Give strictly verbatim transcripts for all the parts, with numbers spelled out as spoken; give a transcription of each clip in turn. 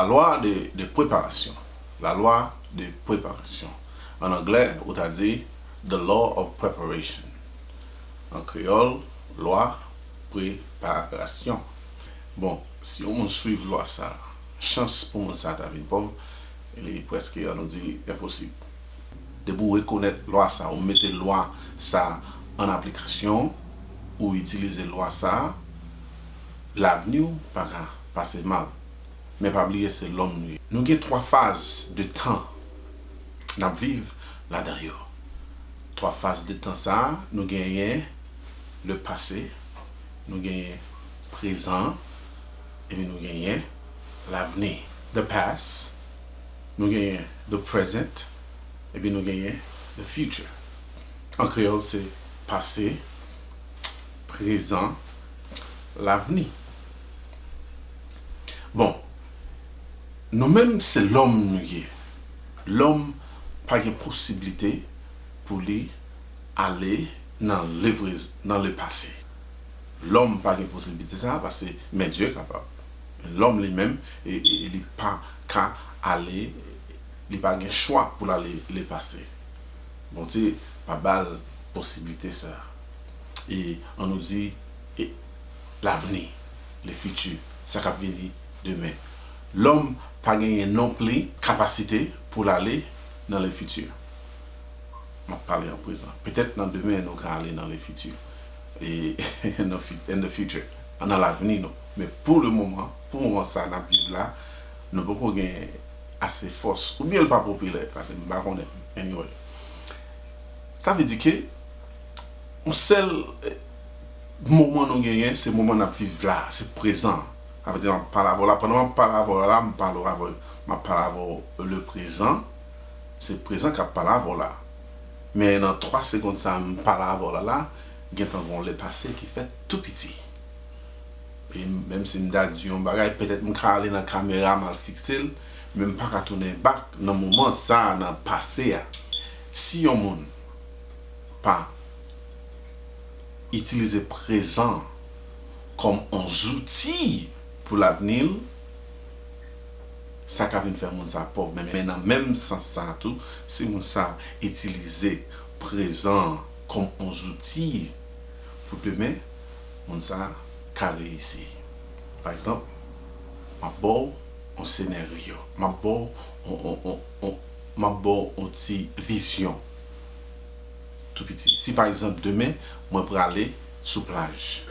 La loi de, de préparation. La loi de préparation. An anglè, ou ta di the law of preparation. An kreyòl, lwa preparasyon. Bon, si yon moun swiv lwa sa, chans pou moun sa ta vin pòv, li prèske, ann nou di, enposib. Depi w rekonèt lwa sa, ou mete lwa sa an aplikasyon, ou itilize lwa sa, lavni w pa ka pase mal. Men pa bliye se lòm nou ye. Nou gen twa faz de tan n ap viv ladan yo. Twa faz de tan sa a, nou genyen le passé, nou genyen prezan, epi nou genyen lavni. The past, nou genyen the present, epi nou genyen the future. An kreyòl, se pase, prezan, lavni. Bon, nou menm se lòm nou ye. Lòm pa gen posiblite pou li ale nan le prez-, nan le pase. Lòm pa gen posiblite sa a, paske men Dye kapab. Lòm li menm, e, e, e li pa ka ale, li pa gen chwa pou l ale le pase. Bondye pa ba l posiblite sa a. E ann nou di, e, lavni, le futur, sa k ap vini demen. Lòm pa genyen nonpli kapasite pou l ale nan le futur. M ap pale an prezan. Petèt nan demen nou ka ale nan le futur. E nan fu-, in the future. Nan lavni nou. Men pou le moman, pou moman sa n ap viv la, nou poko gen ase fòs. Oubyen l pa popilè, paske m pa konnen. Anyway. Sa vle di ke yon sèl, eh, moman nou genyen, se moman n ap viv la, se prezan. Sa vle di m ap pale avè w la, pandan m ap pale avè w la, m pale avè, m ap pale avè w le prezan, se prezan k ap pale avè w la. Men nan twa segonn sa a m pale avè w la la, gentan gen yon le pase ki fèt tou piti. E menm si m ta di yon bagay, petèt m ka ale nan kamera, m al fikse l, men m pa ka tounen back nan moman sa a, nan pase a. Si yon moun pa itilize prezan kòm yon zouti pou lavni l, sa ka vin fè moun sa pòv. Men, men nan menm sans sa a tou, si moun sa itilize prezan kòm yon zouti pou demen, moun sa ka reyisi. Pa egzanp, m ap ba w yon senaryo, m ap ba w yon, yon, yon, yon, m ap ba w yon ti vizyon tou piti. Si pa egzanp, demen, mwen prale sou plaj.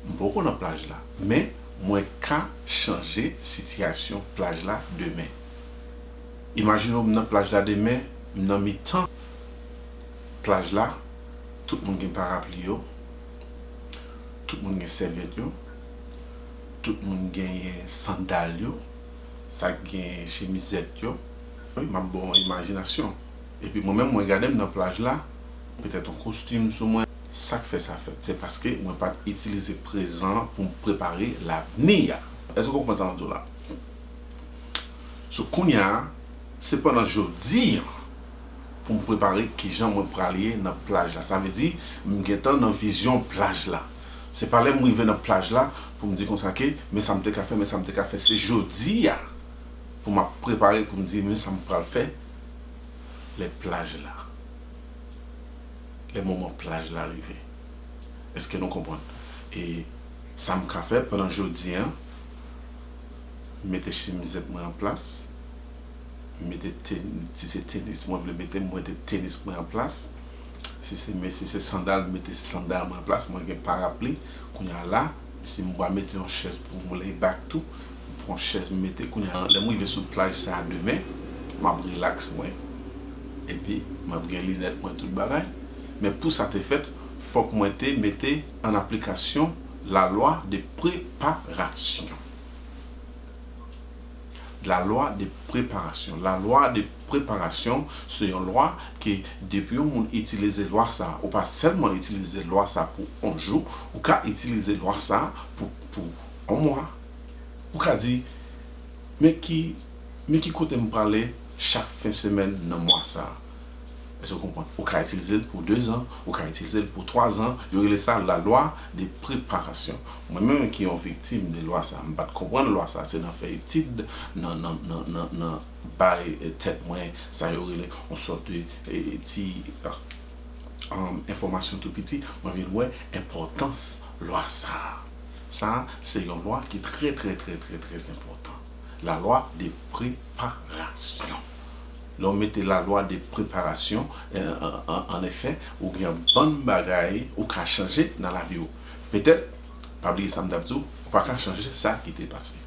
M poko nan plaj la, men mwen ka chanje sitiyasyon plaj la demen. Imajine w, m nan plaj la demen, m nan mitan plaj la, tout moun gen parapli yo, tout moun gen sèvyèt yo, tout moun genyen sandal yo, sa k gen chemizèt yo. Wi, m ap ba w imajinasyon. Epi mwen menm, mwen gade m nan plaj la, petèt yon kostim sou mwen. Sa k fè sa fèt, se paske mwen pa t itilize prezan an pou m prepare lavni a. Èske w konprann sa m ap di w la? So, kounye a, se pandan jodi a pou m prepare kijan mwen prale ye nan plaj la. Sa vle di, m gentan nan vizyon plaj la. Se pa lè m rive nan plaj la pou m di konsa ke, men sa m te ka fè, men sa m te ka fè. Se jodi a pou m ap prepare pou m di, men sa m pral fè lè plaj la, lè moman plaj la rive. Èske nou konprann? E sa m ka fè pandan jodi a, m mete chemizèt mwen an plas, m mete ten-, si se tenis mwen vle mete, m mete tenis mwen an plas. Si se, men si se sandal, m mete sandal mwen an plas. Mwen gen parapli. Kounye a la, si m pral mete yon chèz pou m lay back tou, m pran chèz m mete. Kounye a, lè m rive sou plaj sa a demen, m ap rilaks mwen. Epi, m ap gen linèt mwen, tout bagay. Men pou sa te fèt, fòk mwen te mete an aplikasyon la loi de préparation. La loi de préparation. La loi de préparation, se yon lwa ke depi yon moun itilize lwa sa, ou pa sèlman itilize lwa sa pou yon jou, ou ka itilize lwa sa pou, pou yon mwa. Ou ka di, men ki, men ki kote m prale chak fen semèn nan mwa sa. Èske w konprann? Ou ka itilize l pou de zan, ou ka itilize l pou twa zan. Yo rele sa la loi de préparation. Mwen menm ki yon viktim de lwa sa, m pa t konprann lwa sa, se nan fè etid, nan, nan, nan, nan, nan bay, eh, tèt mwen, sa yo rele yon sòt de, eh, ti, ah, um, enfòmasyon tou piti, mwen vin wè enpòtans lwa sa. Sa, se yon lwa ki trè, trè, trè, trè, trè enpòtan. La loi de préparation. Lè w mete la loi de préparation, eh, an, an, an efè, ou gen yon bann bagay ou ka chanje nan lavi w. Petèt, pa bliye sa m t ap di w, ou pa ka chanje sa ki te pase.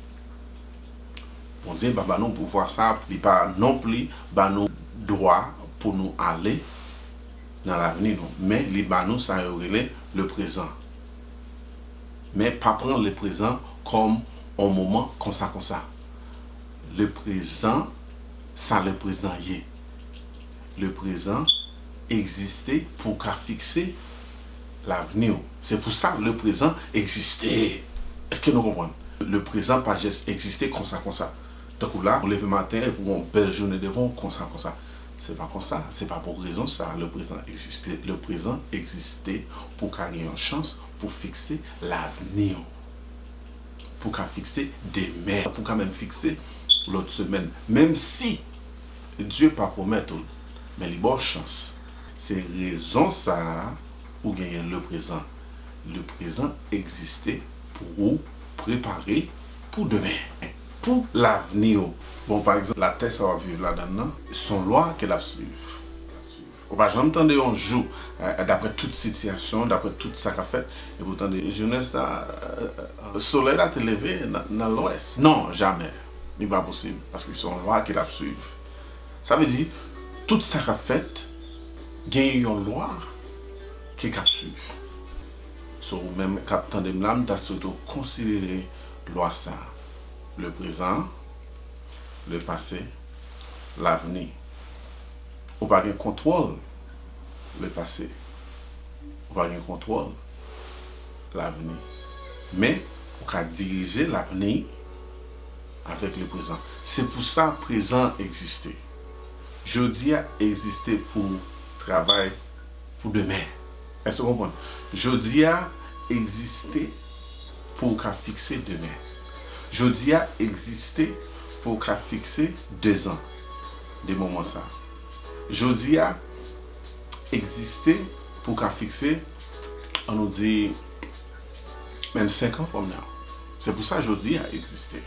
Bondye pa ba nou pouvwa sa, li pa non pli ba nou dwa pou nou ale nan lavni nou. Men li ba nou sa yo rele le prezan. Men pa pran le prezan kòm on moman konsa konsa. Le prezan, sa le prezan ye. Le prezan egziste pou w ka fikse lavni w. Se pou sa le prezan egziste. Èske nou konprann? Le prezan pa jis egziste konsa konsa. Tankou la, ou leve maten epi w gen yon bèl jounen devan w konsa konsa. Se pa konsa, se pa pou rezon sa le prezan egziste. Le prezan egziste pou w ka gen yon chans pou fikse lavni w. Pou w ka fikse demen, pou w ka menm fikse lòt semèn. Menm si Dye pa pwomèt ou l, men li ba w chans. Se rezon sa a ou genyen le prezan. Le prezan egziste pou ou prepare pou demen, pou lavni w. Bon, pa egzanp, latè sa w ap viv ladan l nan, se yon lwa ke l ap swiv. Ou pa janm tande yon jou, eh, daprè tout sitiyasyon, daprè tout sa k ap fèt, epi w tande jounen sa, eh, solèy la te leve nan, nan lwès. Non, jamè. Li pa posib, paske se yon lwa ke l ap swiv. Sa vle di, tout sa k ap fèt, gen yon lwa ke k ap swiv. So, ou menm k ap tande m la, m ta swete w konsidere lwa sa a. Le prezan, le pase, lavni. Ou pa gen kontwòl le pase. Ou pa gen kontwòl lavni. Men, ou ka dirije lavni avèk le prezan. Se pou sa prezan egziste. Jodi a egziste pou travay pou demen. Èske w konprann? Jodi a egziste pou w ka fikse demen. Jodi a egziste pou w ka fikse de zan de moman sa. Jodi a egziste pou w ka fikse, ann nou di, menm senk an from now. Se pou sa jodi a egziste.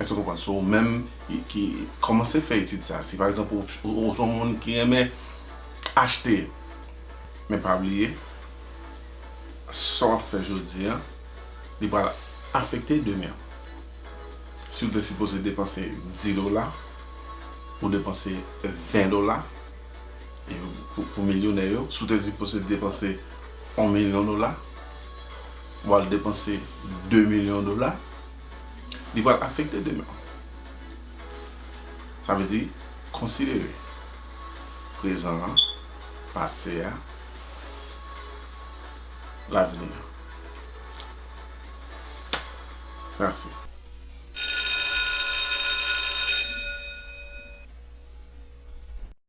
Èske w konprann? So, ou menm ki, ki kòmanse fè etid sa, si pa egzanp ou, ou, ou se yon moun ki renmen achte, men pa bliye, sa w ap fè jodi a, li pral afekte demen. Si w te sipoze depanse dis dola, ou depanse ven dola, e pou, pou milyonè yo, si w te sipoze depanse yon milyon dola, w al depanse de milyon dola, li pral afekte demen. Sa vle di, konsidere prezan an, pase a, lavni an. Mèsi.